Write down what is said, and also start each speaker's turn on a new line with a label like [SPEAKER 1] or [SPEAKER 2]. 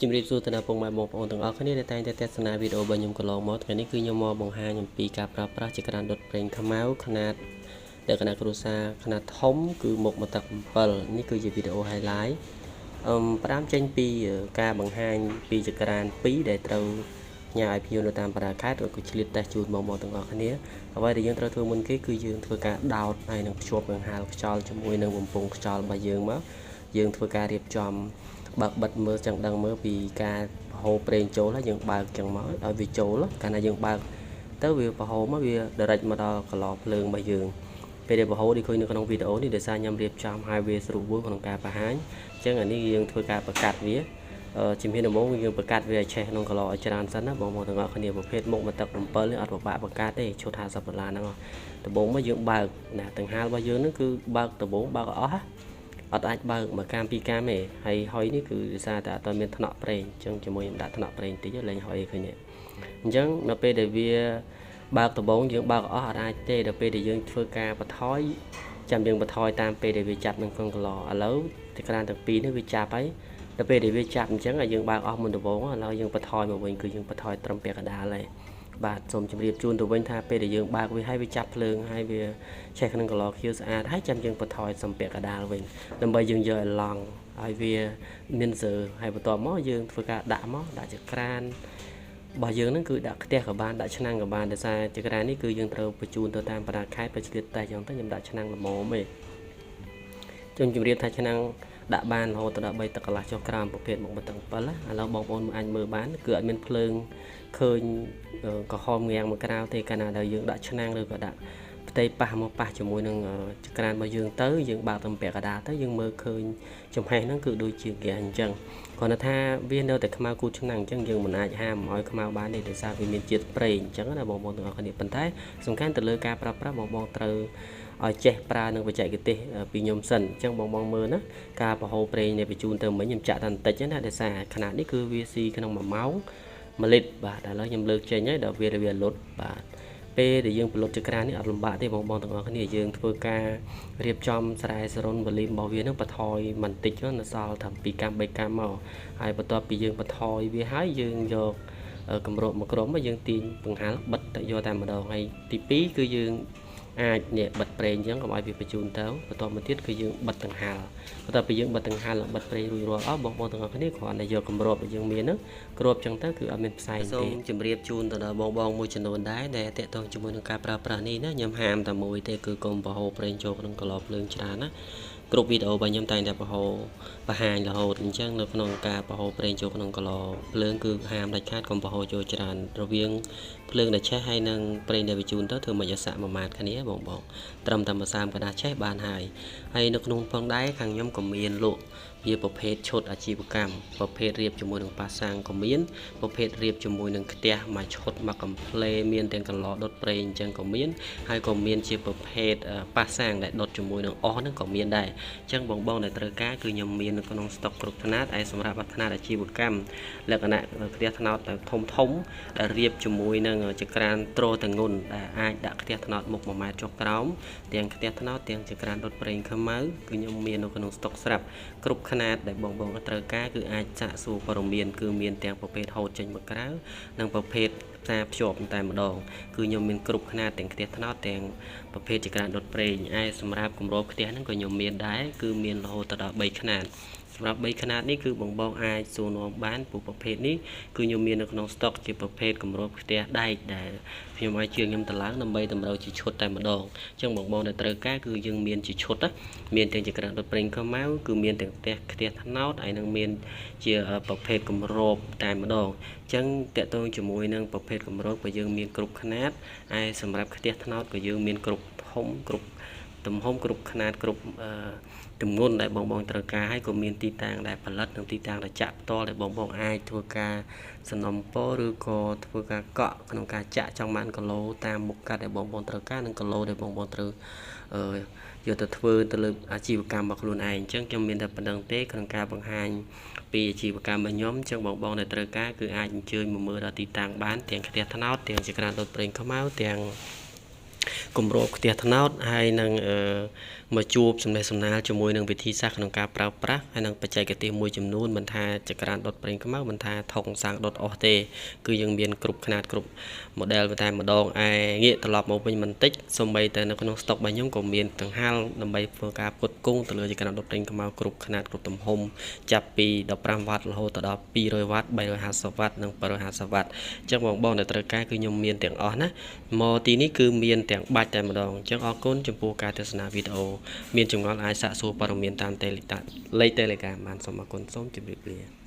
[SPEAKER 1] ជំរាបសួរទៅដល់ពុកម៉ែបងប្អូនទាំងអស់គ្នាដែលតែងតែទស្សនាវីដេអូរបស់ខ្ញុំកន្លងមកថ្ងៃនេះគឺខ្ញុំមកបង្ហាញអំពីការប្រើប្រាស់ចក្រានដុតប្រេងខ្មៅខ្នាតលក្ខណៈគ្រួសារខ្នាតធំគឺមុខមកទឹក7នេះគឺជាវីដេអូ highlight ផ្ដើមចេញពីការបង្ហាញពីចក្រាន2ដែលត្រូវផ្ញើឲ្យភ្ញៀវនៅតាមបណ្ដាខេត្តក៏ឆ្លៀតតេស្តជូនបងប្អូនទាំងអស់គ្នាអ្វីដែលយើងត្រូវធ្វើមុនគេគឺយើងធ្វើការដោតហើយនឹងភ្ជាប់កង្ហារខ្យល់ជាមួយនឹងបំពង់ខ្យល់របស់យើងមកយើងធ្វើការរៀបចំបើកបិទមើលចង់ដឹងមើលពីការហូរប្រេងចូលហើយយើងបើកចឹងមកឲ្យវាចូលកាលណាយើងបើកទៅវាប្រហូរមកវា direct មកដល់កន្លភ្លើងរបស់យើងពេលដែលប្រហូរដូចឃើញនៅក្នុងវីដេអូនេះដោយសារខ្ញុំរៀបចំឲ្យវាស្រួលបួលក្នុងការបង្ហាញអញ្ចឹងអានេះយើងធ្វើការបង្កាត់វាជំហានដំបូងយើងបង្កាត់វាឲ្យឆេះក្នុងកន្លឲ្យច្រើនសិនណាបងប្អូនទាំងអស់គ្នាប្រភេទមុខមកទឹក7នេះអត់ពិបាកបង្កាត់ទេឈុត50ដុល្លារហ្នឹងដំបូងមកយើងបើកណាតង្ហាលរបស់យើងហ្នឹងគឺបើកដំបូងបើកអស់អត់អាចបើកមួយកាមពីរកាមទេហើយហុយនេះគឺដោយសារតែអត់មានថ្នាក់ប្រេងអញ្ចឹងជាមួយខ្ញុំដាក់ថ្នាក់ប្រេងតិចលែងហុយឃើញទេអញ្ចឹងនៅពេលដែលវាបើកដំបូងយើងបើកអស់អត់អាចទេដល់ពេលដែលយើងធ្វើការបន្ថយចាំយើងបន្ថយតាមពេលដែលវាចាប់នឹងក្នុងកន្លឥឡូវទីក្រានទាំងពីរនេះវាចាប់ហើយដល់ពេលដែលវាចាប់អញ្ចឹងឲ្យយើងបើកអស់មុនដំបូងឥឡូវយើងបន្ថយមកវិញគឺយើងបន្ថយត្រឹមពាក់កណ្ដាលហើយបាទសូមជម្រាបជូនទៅវិញថាពេលដែលយើងបើកវាហើយវាចាប់ភ្លើងហើយវាឆេះក្នុងកន្លខៀវស្អាតហើយចាំយើងបន្ថយសំពាក់កណ្ដាលវិញដើម្បីយើងយកឲ្យឡង់ឲ្យវាមានសើហើយបន្ទាប់មកយើងធ្វើការដាក់មកដាក់ចក្រានរបស់យើងហ្នឹងគឺដាក់ខ្ទះក៏បានដាក់ឆ្នាំងក៏បានដោយសារចក្រាននេះគឺយើងត្រូវបញ្ជូនទៅតាមបណ្ដាខេត្តទៅឆ្លៀតតេស្តអញ្ចឹងទៅខ្ញុំដាក់ឆ្នាំងល្មមឯងខ្ញុំជម្រាបថាឆ្នាំងដាក់បានរហូតដល់3ទឹកកន្លះចុះក្រោមប្រភេទមុខមកទឹក7ឥឡូវបងប្អូនអាចមើលបានគឺអត់មានភ្លើងឃើញក្រហមងាំងមកក្រៅទេកាលណាដែលយើងដាក់ឆ្នាំងឬក៏ដាក់ផ្ទៃប៉ះមកប៉ះជាមួយនឹងចក្រានរបស់យើងទៅយើងបើកទំពាក់កដាលទៅយើងមើលឃើញចំហេះហ្នឹងគឺដូចជាហ្គាសអញ្ចឹងគ្រាន់តែថាវានៅតែខ្មៅគូតឆ្នាំងអញ្ចឹងយើងមិនអាចហាមឲ្យខ្មៅបានទេដោយសារវាមានជាតិប្រេងអញ្ចឹងណាបងប្អូនទាំងអស់គ្នាប៉ុន្តែសំខាន់ទៅលើការប្រើប្រាស់បងប្អូនត្រូវឲ្យចេះប្រើនឹងបច្ចេកទេសពីខ្ញុំសិនអញ្ចឹងបងបងមើលណាការប្រហូរប្រេងនៃបញ្ជូនទៅមិញខ្ញុំចាក់តែបន្តិចណាដោយសារຂະຫນាតនេះគឺវាស៊ីក្នុង1ម៉ោង1លីត្របាទឥឡូវខ្ញុំលើកចេញហើយដល់វាលុតបាទពេលដែលយើងផលិតចក្រាននេះអត់លំបាកទេបងបងទាំងអស់គ្នាយើងធ្វើការរៀបចំស្រែសរុនវលីមរបស់វានឹងបន្ថយបន្តិចនៅសល់ត្រឹម2កាំ3កាំមកហើយបន្ទាប់ពីយើងបន្ថយវាហើយយើងយកគម្របមួយក្រុមមកយើងទាញបង្ហាលបិទទៅយកតែម្ដងហើយទី2គឺយើងអាចនេះបិទប្រេងអញ្ចឹងកុំឲ្យវាបញ្ជូនទៅបន្ទាប់មកទៀតគឺយើងបិទកង្ហាលបន្ទាប់ពីយើងបិទកង្ហាលនិងបិទប្រេងរួចរាល់អស់បងប្អូនទាំងអស់គ្នាគ្រាន់តែយកគម្របដែលយើងមានហ្នឹងគ្របអញ្ចឹងទៅគឺអត់មានផ្សែងទេសូមជម្រាបជូនទៅដល់បងបងមួយចំនួនដែរដែលតាក់ទងជាមួយនឹងការប្រើប្រាស់នេះណាខ្ញុំហាមតែមួយទេគឺកុំប្រហូរប្រេងចូលក្នុងកន្លភ្លើងច្រើនណាគ្រប់វីដេអូរបស់ខ្ញុំតែងតែប្រហូរបង្ហាញរហូតអញ្ចឹងនៅក្នុងការប្រហូរប្រេងចូលក្នុងកន្លភ្លើងគឺហាមដាច់ខាតកុំប្រហូរចូលច្រើនរវាងភ្លើងដែលឆេះហើយនិងប្រេងដែលបញ្ជូនទៅធ្វើមិនឲ្យសាក់មួយម៉ាតគ្នាបងបងត្រឹមតែមួយសាមកណ្ដាស់ឆេះបានហើយហើយនៅក្នុងផងដែរខាងខ្ញុំក៏មានលក់ជាប្រភេទឈុតអាជីវកម្មប្រភេទរៀបជាមួយនឹងប៉ាសាំងក៏មានប្រភេទរៀបជាមួយនឹងខ្ទះមួយឈុតមួយកំផ្លេមានទាំងកន្លដុតប្រេងអញ្ចឹងក៏មានហើយក៏មានជាប្រភេទប៉ាសាំងដែលដុតជាមួយនឹងអស់ហ្នឹងក៏មានដែរអញ្ចឹងបងបងដែលត្រូវការគឺខ្ញុំមាននៅក្នុងស្តុកគ្រប់ຂະຫນាតឯសម្រាប់ຂະຫນាតអាជីវកម្មលក្ខណៈខ្ទះត្នោតធំធំដែលរៀបជាមួយនឹងចក្រានទ្រតងុនដែលអាចដាក់ខ្ទះត្នោតមុខ1ម៉ែត្រចុះក្រោមទាំងខ្ទះត្នោតទាំងចក្រានដុតប្រេងខ្មៅគឺខ្ញុំមាននៅក្នុងស្តុកស្រាប់គ្រប់ຂະຫນាតដែលបងបងត្រូវការគឺអាចសាកសួរព័ត៌មានគឺមានទាំងប្រភេទហូតចេញមកក្រៅនិងប្រភេទផ្សារភ្ជាប់តែម្ដងគឺខ្ញុំមានគ្រប់ຂະຫນាតទាំងខ្ទះត្នោតទាំងប្រភេទចក្រានដុតប្រេងឯសម្រាប់គម្របខ្ទះហ្នឹងក៏ខ្ញុំមានដែរគឺមានរហូតដល់3ຂະຫນាតសម្រាប់3ຂະຫນាតនេះគឺបងបងអាចសួរនាំបានព្រោះប្រភេទនេះគឺខ្ញុំមាននៅក្នុងស្តុកជាប្រភេទគម្របខ្ទះដែកដែលខ្ញុំឲ្យជាងខ្ញុំតម្លើងដើម្បីតម្រូវជាឈុតតែម្ដងអញ្ចឹងបងបងដែលត្រូវការគឺយើងមានជាឈុតណាមានទាំងចក្រានដុតប្រេងខ្មៅគឺមានទាំងខ្ទះត្នោតហើយនឹងមានជាប្រភេទគម្របតែម្ដងអញ្ចឹងតកតងជាមួយនឹងប្រភេទគម្របក៏យើងមានគ្រប់ຂະຫນាតហើយសម្រាប់ខ្ទះត្នោតក៏យើងមានគ្រប់ធំគ្រប់ទំហំគ្រប់ຂະຫນាតគ្រប់ទម្ងន់ដែលបងបងត្រូវការហើយក៏មានទីតាំងដែលផលិតនិងទីតាំងដែលចាក់ផ្ទាល់ដែលបងបងអាចធ្វើការសំណុំពរឬក៏ធ្វើការកក់ក្នុងការចាក់ចង់បានគីឡូតាមមុខកាត់ដែលបងបងត្រូវការនិងគីឡូដែលបងបងត្រូវយកទៅធ្វើទៅលើអាជីវកម្មរបស់ខ្លួនឯងអញ្ចឹងខ្ញុំមានតែប៉ុណ្្នឹងទេក្នុងការបង្ហាញពីអាជីវកម្មរបស់ខ្ញុំអញ្ចឹងបងបងដែលត្រូវការគឺអាចអញ្ជើញមកមើលដល់ទីតាំងបានទាំងខ្ទះត្នោតទាំងចក្រានដុតប្រេងខ្មៅទាំង គម្របខ្ទះត្នោត ហើយនឹងមកជួបសំណេះសំណាលជាមួយនឹងវិធីសាស្ត្រក្នុងការប្រើប្រាស់ ហើយនឹងបច្ចេកទេសមួយចំនួន មិនថាចក្រានដុតប្រេងខ្មៅ មិនថាថុងសាំងដុតអស់ទេ គឺយើងមានគ្រប់ខ្នាតគ្រប់ model តែម្ដង។ ឯងាកត្រឡប់មកវិញបន្តិច សូម្បីតែនៅក្នុងស្តុករបស់ខ្ញុំក៏មានកង្ហាលដើម្បីធ្វើការផ្គត់ផ្គង់ទៅលើចក្រានដុតប្រេងខ្មៅគ្រប់ខ្នាតគ្រប់ទំហំ ចាប់ពី15វ៉ាត់រហូតដល់200វ៉ាត់ 350វ៉ាត់ និង750វ៉ាត់។ អញ្ចឹងបងបងដែលត្រូវការ គឺខ្ញុំមានទាំងអស់ណា មកទីនេះគឺមានទាំងបាច់តែម្ដង។ អញ្ចឹងអរគុណចំពោះការទស្សនាវីដេអូ មានចម្ងល់អាចសាកសួរព័ត៌មានតាមតេលេខ Telegram បាន។ សូមអរគុណ សូមជម្រាបលា។